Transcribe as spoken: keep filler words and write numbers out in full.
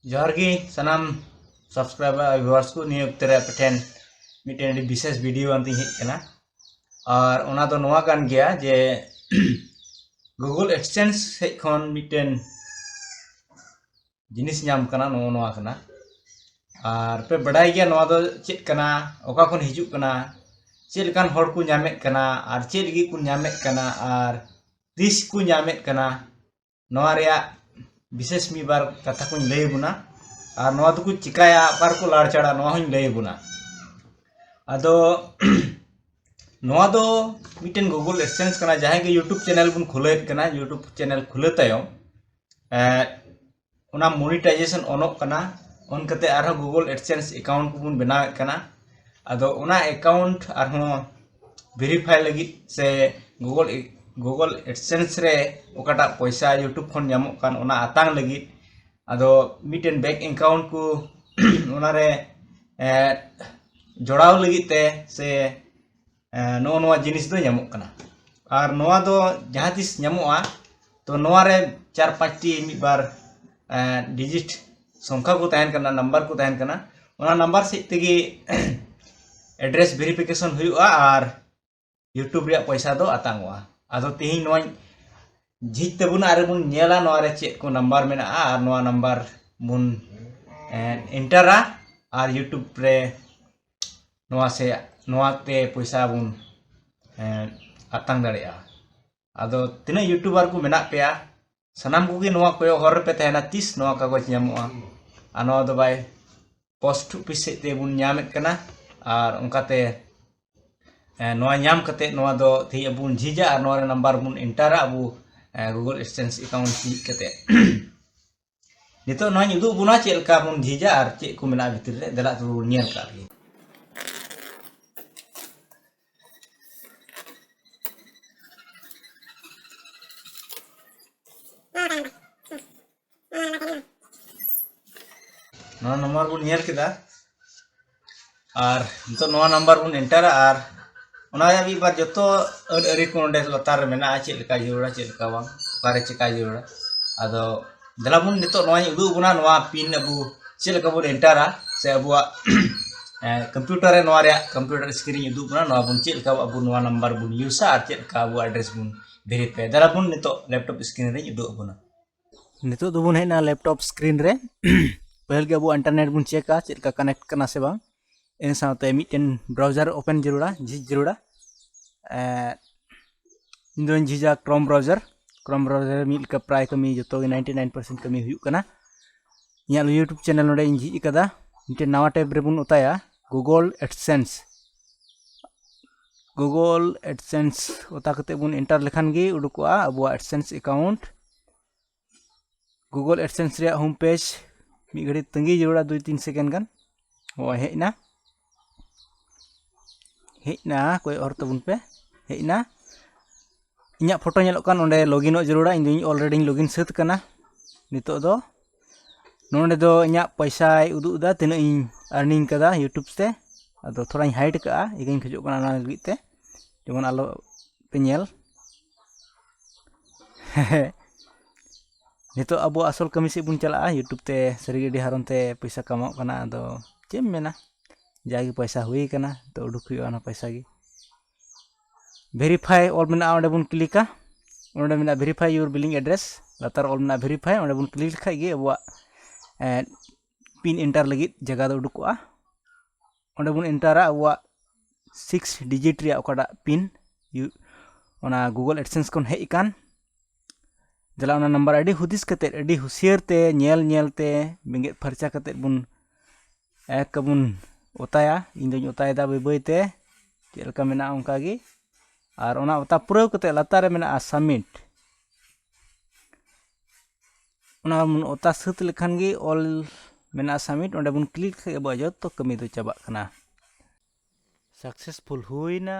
ᱡᱚᱦᱟᱨ ᱜᱮ ᱥᱟᱱᱟᱢ subscriber ᱟᱨ viewers ᱠᱚ᱾ ᱱᱤᱭᱟᱹ ᱚᱠᱛᱮ ᱨᱮ ᱟᱯᱮ ᱴᱷᱮᱱ ᱢᱤᱫᱴᱮᱱ ᱟᱹᱰᱤ ᱵᱤᱥᱮᱥ video ᱟᱱᱛᱤᱧ ᱦᱮᱡ ᱟᱠᱟᱱᱟ᱾ ᱟᱨ ᱚᱱᱟ ᱫᱚ ᱱᱚᱣᱟ ᱠᱟᱱ ᱜᱮᱭᱟ ᱡᱮ Google AdSense ᱥᱮᱡ ᱠᱷᱚᱱ ᱢᱤᱫᱴᱮᱱ ᱡᱤᱱᱤᱥ ᱧᱟᱢ ᱠᱟᱱᱟ, ᱱᱚᱜᱼᱚ ᱱᱚᱣᱟ ᱠᱟᱱᱟ᱾ ᱟᱨ ᱯᱮ ᱵᱟᱰᱟᱭ ᱜᱮᱭᱟ ᱱᱚᱣᱟ ᱫᱚ ᱪᱮᱫ ᱠᱟᱱᱟ, ᱚᱠᱟ ᱠᱷᱚᱱ ᱦᱤᱡᱩᱜ ᱠᱟᱱᱟ, ᱪᱮᱫ ᱞᱮᱠᱟᱱ ᱦᱚᱲ ᱠᱚ ᱧᱟᱢᱮᱫ ᱠᱟᱱᱟ, ᱟᱨ ᱪᱮᱫ ᱞᱟᱹᱜᱤᱫ ᱠᱚ ᱧᱟᱢᱮᱫ ᱠᱟᱱᱟ, ᱟᱨ ᱛᱤᱥ ᱠᱚ ᱧᱟᱢᱮᱫ ᱠᱟᱱᱟ, ᱱᱚᱣᱟ ᱨᱮᱭᱟᱜ ᱵᱤᱥᱮᱥ ᱢᱤᱫ ᱵᱟᱨ ᱠᱟᱛᱷᱟ ᱠᱚᱧ ᱞᱟᱹᱭ ᱟᱵᱚᱱᱟ᱾ ᱟᱨ ᱱᱚᱣᱟ ᱫᱚᱠᱚ ᱪᱤᱠᱟᱭᱟ, ᱚᱠᱟ ᱨᱮᱠᱚ ᱞᱟᱲᱪᱟᱲᱟ, ᱱᱚᱣᱟ ᱦᱚᱧ ᱞᱟᱹᱭ ᱟᱵᱚᱱᱟ᱾ ᱟᱫᱚ ᱱᱚᱣᱟ ᱫᱚ ᱢᱤᱫᱴᱮᱱ Google AdSense ᱠᱟᱱᱟ᱾ ᱡᱟᱦᱟᱸᱭ ᱜᱮ YouTube channel ᱵᱚᱱ ᱠᱷᱩᱞᱟᱹᱣᱮᱫ ᱠᱟᱱᱟ, YouTube channel ᱠᱷᱩᱞᱟᱹᱣ ᱛᱟᱭᱚᱢ, ᱮᱸ, ᱚᱱᱟ monetization ᱚᱱᱚᱜ ᱠᱟᱱᱟ᱾ On ᱠᱟᱛᱮ ᱟᱨᱦᱚᱸ Google AdSense account ᱠᱚᱵᱚᱱ ᱵᱮᱱᱟᱣᱮᱫ ᱠᱟᱱᱟ᱾ ᱟᱫᱚ ᱚᱱᱟ account ᱟᱨᱦᱚᱸ verify ᱞᱟᱹᱜᱤᱫ ᱥᱮ Google Google AdSense ᱨᱮ ᱚᱠᱟᱴᱟᱜ ᱯᱚᱭᱥᱟ YouTube ᱠᱷᱚᱱ ᱧᱟᱢᱚᱜ ᱠᱟᱱ, ᱚᱱᱟ ᱟᱛᱟᱝ ᱞᱟᱹᱜᱤᱫ, ᱟᱫᱚ ᱢᱤᱫᱴᱮᱱ bank account ᱠᱚ ᱚᱱᱟᱨᱮ, ᱮᱸ, ᱡᱚᱲᱟᱣ ᱞᱟᱹᱜᱤᱫ ᱛᱮ ᱥᱮ, ᱮᱸ, ᱱᱚᱜᱼᱚ ᱱᱚᱣᱟ ᱡᱤᱱᱤᱥ ᱫᱚ ᱧᱟᱢᱚᱜ ᱠᱟᱱᱟ᱾ ᱟᱨ ᱱᱚᱣᱟ ᱫᱚ ᱡᱟᱦᱟᱸ ᱛᱤᱥ ᱧᱟᱢᱚᱜᱼᱟ, ᱛᱚ ᱱᱚᱣᱟ ᱨᱮ ᱪᱟᱨ ᱯᱟᱸᱪᱴᱤ ᱢᱤᱫ ᱵᱟᱨ, ᱮᱸ, digit ᱥᱚᱝᱠᱷᱟ ᱠᱚ ᱛᱟᱦᱮᱱ ᱠᱟᱱᱟ, number ᱠᱚ ᱛᱟᱦᱮᱱ ᱠᱟᱱᱟ᱾ ᱚᱱᱟ number ᱥᱮᱫ ᱛᱮᱜᱮ address verification ᱦᱩᱭᱩᱜᱼᱟ ᱟᱨ YouTube ᱨᱮᱭᱟᱜ ᱯᱚᱭᱥᱟ ᱫᱚ ᱟᱛᱟᱝᱚᱜᱼᱟ᱾ ᱟᱫᱚ ᱛᱮᱦᱮᱧ ᱱᱚᱣᱟᱧ ᱡᱷᱤᱡ ᱛᱟᱵᱚᱱᱟ ᱟᱨ ᱵᱚᱱ ᱧᱮᱞᱟ ᱱᱚᱣᱟ ᱨᱮ ᱪᱮᱫ ᱠᱚ number ᱢᱮᱱᱟᱜᱼᱟ ᱟᱨ ᱱᱚᱣᱟ number ᱵᱚᱱ, ᱮᱸ, enterᱟ ᱟᱨ YouTube ᱨᱮ ᱱᱚᱣᱟ ᱥᱮ ᱱᱚᱣᱟ ᱛᱮ ᱯᱚᱭᱥᱟ ᱵᱚᱱ, ᱮᱸ, ᱟᱛᱟᱝ ᱫᱟᱲᱮᱭᱟᱜᱼᱟ᱾ ᱟᱫᱚ ᱛᱤᱱᱟᱹᱜ YouTuber ᱠᱚ ᱢᱮᱱᱟᱜ ᱯᱮᱭᱟ, ᱥᱟᱱᱟᱢ ᱠᱚᱜᱮ ᱱᱚᱣᱟ ᱠᱚᱭᱚᱜ ᱦᱚᱨ ᱨᱮᱯᱮ ᱛᱟᱦᱮᱱᱟ ᱛᱤᱥ ᱱᱚᱣᱟ ᱠᱟᱜᱚᱡᱽ ᱧᱟᱢᱚᱜᱼᱟ᱾ ᱟᱨ ᱱᱚᱣᱟ ᱫᱚ ᱵᱟᱭ post office ᱥᱮᱫ ᱛᱮᱵᱚᱱ ᱧᱟᱢᱮᱫ ᱠᱟᱱᱟ᱾ ᱟᱨ ᱚᱱᱠᱟᱛᱮ, ᱮᱸ, ᱱᱚᱣᱟ ᱧᱟᱢ ᱠᱟᱛᱮ ᱱᱚᱣᱟ ᱫᱚ ᱛᱮᱦᱮᱧ ᱟᱵᱚ ᱵᱚᱱ ᱡᱷᱤᱡᱟ ᱟᱨ ᱱᱚᱣᱟ ᱨᱮ number ᱵᱚᱱ enterᱟ ᱟᱵᱚ, ᱮᱸ, Google AdSense account ᱡᱷᱤᱡ ᱠᱟᱛᱮ᱾ ᱱᱤᱛᱚᱜ ᱱᱚᱣᱟᱧ ᱩᱫᱩᱜ ᱵᱚᱱᱟ ᱪᱮᱫ ᱞᱮᱠᱟ ᱵᱚᱱ ᱡᱷᱤᱡᱟ ᱟᱨ ᱪᱮᱫ ᱠᱚ ᱢᱮᱱᱟᱜᱼᱟ ᱵᱷᱤᱛᱤᱨ ᱨᱮ᱾ ᱫᱮᱞᱟ ᱛᱚᱵᱮ ᱵᱚᱱ ᱧᱮᱞ ᱠᱟᱜ ᱞᱮᱜᱮ᱾ ᱱᱚᱣᱟ number ᱵᱚᱱ ᱧᱮᱞ ᱠᱮᱫᱟ᱾ ᱟᱨ ᱱᱤᱛᱚᱜ ᱱᱚᱣᱟ number ᱵᱚᱱ enterᱟ ᱟᱨ ᱚᱱᱟ ᱨᱮᱭᱟᱜ ᱢᱤᱫ ᱵᱟᱨ ᱡᱚᱛᱚ ᱟᱹᱱ ᱟᱹᱨᱤ ᱠᱚ ᱱᱚᱰᱮ ᱞᱟᱛᱟᱨ ᱨᱮ ᱢᱮᱱᱟᱜᱼᱟ, ᱪᱮᱫ ᱞᱮᱠᱟ ᱡᱟᱹᱨᱩᱲᱟ, ᱪᱮᱫ ᱞᱮᱠᱟ ᱵᱟᱝ, ᱚᱠᱟᱨᱮ ᱪᱮᱠᱟ ᱡᱟᱹᱨᱩᱲᱟ᱾ ᱟᱫᱚ ᱫᱮᱞᱟ ᱵᱚᱱ ᱱᱤᱛᱚᱜ ᱱᱚᱣᱟᱧ ᱩᱫᱩᱜ ᱟᱵᱚᱱᱟ, ᱱᱚᱣᱟ ᱯᱤᱱ ᱟᱵᱚ ᱪᱮᱫ ᱞᱮᱠᱟ ᱵᱚᱱ ᱮᱱᱴᱟᱨᱟ, ᱥᱮ ᱟᱵᱚᱣᱟᱜ ᱠᱚᱢᱯᱤᱭᱩᱴᱟᱨ ᱨᱮ, ᱱᱚᱣᱟ ᱨᱮᱭᱟᱜ ᱠᱚᱢᱯᱤᱭᱩᱴᱟᱨ ᱥᱠᱨᱤᱱ ᱤᱧ ᱩᱫᱩᱜ ᱟᱵᱚᱱᱟ, ᱱᱚᱣᱟ ᱵᱚᱱ ᱪᱮᱫ ᱞᱮᱠᱟ ᱟᱵᱚ ᱱᱚᱣᱟ ᱱᱟᱢᱵᱟᱨ ᱵᱚᱱ ᱤᱭᱩᱡᱟ ᱟᱨ ᱪᱮᱫ ᱞᱮᱠᱟ ᱟᱵᱚ ᱮᱰᱨᱮᱥ ᱵᱚᱱ ᱵᱷᱮᱨᱤᱯᱷᱟᱭᱟ᱾ ᱫᱮᱞᱟ ᱵᱚᱱ ᱱᱤᱛᱚᱜ ᱞᱮᱯᱴᱚᱯ ᱥᱠᱨᱤᱱ ᱨᱮᱧ ᱩᱫᱩᱜ ᱟᱵᱚᱱᱟ᱾ ᱱᱤᱛᱚᱜ ᱫᱚᱵᱚᱱ ᱦᱮᱡ ᱮᱱᱟ ᱞᱮᱯᱴᱚᱯ ᱥᱠᱨᱤᱱ ᱨᱮ᱾ ᱯᱟᱹᱦᱤᱞ ᱜᱮ ᱟᱵᱚ ᱤᱱᱴᱟᱨᱱᱮᱴ ᱵᱚᱱ ᱪᱮᱠᱟ ᱪᱮᱫ ᱞᱮᱠᱟ ᱠᱟᱱᱮᱠᱴ ᱠᱟᱱᱟ ᱥᱮ ᱵᱟᱝ᱾ ᱤᱱᱟᱹ ᱥᱟᱶᱛᱮ ᱢᱤᱫᱴᱮᱱ ᱵᱨᱟᱣᱡᱟᱨ ᱳᱯᱮᱱ ᱡᱟᱹᱨᱩᱲᱟ, ᱡᱷᱤᱡ ᱡᱟᱹᱨᱩᱲᱟ᱾ ᱮᱸ, ᱤᱧ ᱫᱚᱧ ᱡᱷᱤᱡᱟ ᱠᱨᱳᱢ ᱵᱨᱟᱣᱡᱟᱨ᱾ ᱠᱨᱳᱢ ᱵᱨᱟᱣᱡᱟᱨ ᱢᱤᱫ ᱞᱮᱠᱟ ᱯᱨᱟᱭ ᱠᱟᱹᱢᱤ ᱡᱚᱛᱚ ᱜᱮ ᱱᱟᱭᱤᱱᱴᱤ ᱱᱟᱭᱤᱱ ᱯᱟᱨᱥᱮᱱᱴ ᱠᱟᱹᱢᱤ ᱦᱩᱭᱩᱜ ᱠᱟᱱᱟ᱾ ᱤᱧᱟᱹᱜ YouTube ᱪᱮᱱᱮᱞ ᱱᱚᱰᱮ ᱤᱧ ᱡᱷᱤᱡ ᱟᱠᱟᱫᱟ᱾ ᱢᱤᱫᱴᱮᱱ ᱱᱟᱣᱟ ᱴᱮᱵ ᱨᱮᱵᱚᱱ ᱚᱛᱟᱭᱟ, Google AdSense᱾ Google AdSense ᱚᱛᱟ ᱠᱟᱛᱮ ᱵᱚᱱ ᱮᱱᱴᱟᱨ ᱞᱮᱠᱷᱟᱱ ᱜᱮ ᱩᱰᱩᱠᱚᱜᱼᱟ ᱟᱵᱚᱣᱟᱜ AdSense ᱮᱠᱟᱣᱩᱱᱴ᱾ Google AdSense ᱨᱮᱭᱟᱜ ᱦᱳᱢ ᱯᱮᱡᱽ ᱢᱤᱫ ᱜᱷᱟᱹᱲᱤᱡ ᱛᱟᱺᱜᱤ ᱡᱟᱹᱨᱩᱲᱟ, ᱫᱩᱭ ᱛᱤᱱ ᱥᱮᱠᱮᱱᱰ ᱜᱟᱱ᱾ ᱦᱳᱭ, ᱦᱮᱡ ᱮᱱᱟ, ᱦᱮᱡ ᱮᱱᱟ, ᱠᱚᱭᱚᱜ ᱦᱚᱨ ᱛᱟᱵᱚᱱ ᱯᱮ, ᱦᱮᱡ ᱮᱱᱟ᱾ ᱤᱧᱟᱹᱜ ᱯᱷᱳᱴᱳ ᱧᱮᱞᱚᱜ ᱠᱟᱱ ᱚᱸᱰᱮ ᱞᱚᱜᱤᱱᱚᱜ ᱡᱟᱹᱨᱩᱲᱟ, ᱤᱧ ᱫᱚᱧ ᱚᱞᱨᱮᱰᱤᱧ ᱞᱚᱜᱤᱱ ᱥᱟᱹᱛ ᱠᱟᱱᱟ᱾ ᱱᱤᱛᱚᱜ ᱫᱚ ᱱᱚᱸᱰᱮ ᱫᱚ ᱤᱧᱟᱹᱜ ᱯᱚᱭᱥᱟᱭ ᱩᱫᱩᱜ ᱮᱫᱟ, ᱛᱤᱱᱟᱹᱜ ᱤᱧ ᱟᱨᱱᱤᱝ ᱠᱟᱫᱟ YouTube ᱛᱮ᱾ ᱟᱫᱚ ᱛᱷᱚᱲᱟᱧ ᱦᱟᱭᱤᱰ ᱠᱟᱜᱼᱟ, ᱤᱠᱟᱹᱧ ᱠᱷᱚᱡᱚᱜ ᱠᱟᱱᱟ ᱚᱱᱟ ᱞᱟᱹᱜᱤᱫ ᱛᱮ, ᱡᱮᱢᱚᱱ ᱟᱞᱚ ᱯᱮ ᱧᱮᱞ᱾ ᱱᱤᱛᱚᱜ ᱟᱵᱚ ᱟᱥᱚᱞ ᱠᱟᱹᱢᱤ ᱥᱮᱫ ᱵᱚᱱ ᱪᱟᱞᱟᱜᱼᱟ᱾ YouTube ᱛᱮ ᱥᱟᱹᱨᱤᱜᱮ ᱟᱹᱰᱤ ᱦᱟᱨᱚᱱ ᱛᱮ ᱯᱚᱭᱥᱟ ᱠᱟᱢᱟᱣᱜ ᱠᱟᱱᱟ, ᱟᱫᱚ ᱪᱮᱫ ᱮᱢ ᱢᱮᱱᱟ, ᱡᱟᱜᱮ ᱯᱚᱭᱥᱟ ᱦᱩᱭ ᱠᱟᱱᱟ, ᱛᱚ ᱩᱰᱩᱠ ᱦᱩᱭᱩᱜᱼᱟ ᱚᱱᱟ ᱯᱚᱭᱥᱟ ᱜᱮ᱾ ᱵᱷᱮᱨᱤᱯᱷᱟᱭ ᱚᱞ ᱢᱮᱱᱟᱜᱼᱟ, ᱚᱸᱰᱮ ᱵᱚᱱ ᱠᱞᱤᱠᱟ᱾ ᱚᱸᱰᱮ ᱢᱮᱱᱟᱜᱼᱟ verify your billing address, ᱞᱟᱛᱟᱨ ᱚᱞ ᱢᱮᱱᱟᱜᱼᱟ ᱵᱷᱮᱨᱤᱯᱷᱟᱭ, ᱚᱸᱰᱮ ᱵᱚᱱ ᱠᱞᱤᱠ ᱞᱮᱠᱷᱟᱡ ᱜᱮ ᱟᱵᱚᱣᱟᱜ ᱯᱤᱱ ᱮᱱᱴᱟᱨ ᱞᱟᱹᱜᱤᱫ ᱡᱟᱭᱜᱟ ᱫᱚ ᱩᱰᱩᱠᱚᱜᱼᱟ᱾ ᱚᱸᱰᱮ ᱵᱚᱱ ᱮᱱᱴᱟᱨᱟ ᱟᱵᱚᱣᱟᱜ ᱥᱤᱠᱥ ᱰᱤᱡᱤᱴ ᱨᱮᱭᱟᱜ ᱚᱠᱟᱴᱟᱜ ᱯᱤᱱ, ᱚᱱᱟ Google AdSense ᱠᱷᱚᱱ ᱦᱮᱡ ᱟᱠᱟᱱ᱾ ᱫᱮᱞᱟ ᱚᱱᱟ ᱱᱟᱢᱵᱟᱨ ᱟᱹᱰᱤ ᱦᱩᱫᱤᱥ ᱠᱟᱛᱮᱫ, ᱟᱹᱰᱤ ᱦᱩᱥᱭᱟᱹᱨ ᱛᱮ, ᱧᱮᱞ ᱧᱮᱞ ᱛᱮ, ᱵᱮᱸᱜᱮᱫ ᱯᱷᱟᱨᱪᱟ ᱠᱟᱛᱮᱫ ᱵᱚᱱ ᱮᱠ ᱵᱚᱱ ᱚᱛᱟᱭᱟ᱾ ᱤᱧ ᱫᱚᱧ ᱚᱛᱟᱭᱮᱫᱟ ᱵᱟᱹᱭ ᱵᱟᱹᱭ ᱛᱮ, ᱪᱮᱫ ᱞᱮᱠᱟ ᱢᱮᱱᱟᱜᱼᱟ ᱚᱱᱠᱟ ᱜᱮ᱾ ᱟᱨ ᱚᱱᱟ ᱚᱛᱟ ᱯᱩᱨᱟᱹᱣ ᱠᱟᱛᱮᱫ ᱞᱟᱛᱟᱨ ᱨᱮ ᱢᱮᱱᱟᱜᱼᱟ submit᱾ ᱚᱱᱟ ᱵᱚᱱ ᱚᱛᱟ ᱥᱟᱹᱛ ᱞᱮᱠᱷᱟᱱ ᱜᱮ ᱚᱞ ᱢᱮᱱᱟᱜᱼᱟ submit, ᱚᱸᱰᱮ ᱵᱚᱱ ᱠᱞᱤᱠ ᱞᱮᱠᱷᱟᱱ ᱜᱮ ᱟᱵᱚᱣᱟᱜ ᱡᱚᱛᱚ ᱠᱟᱹᱢᱤ ᱫᱚ ᱪᱟᱵᱟᱜ ᱠᱟᱱᱟ᱾ ᱥᱟᱠᱥᱮᱥᱯᱷᱩᱞ ᱦᱩᱭᱱᱟ᱾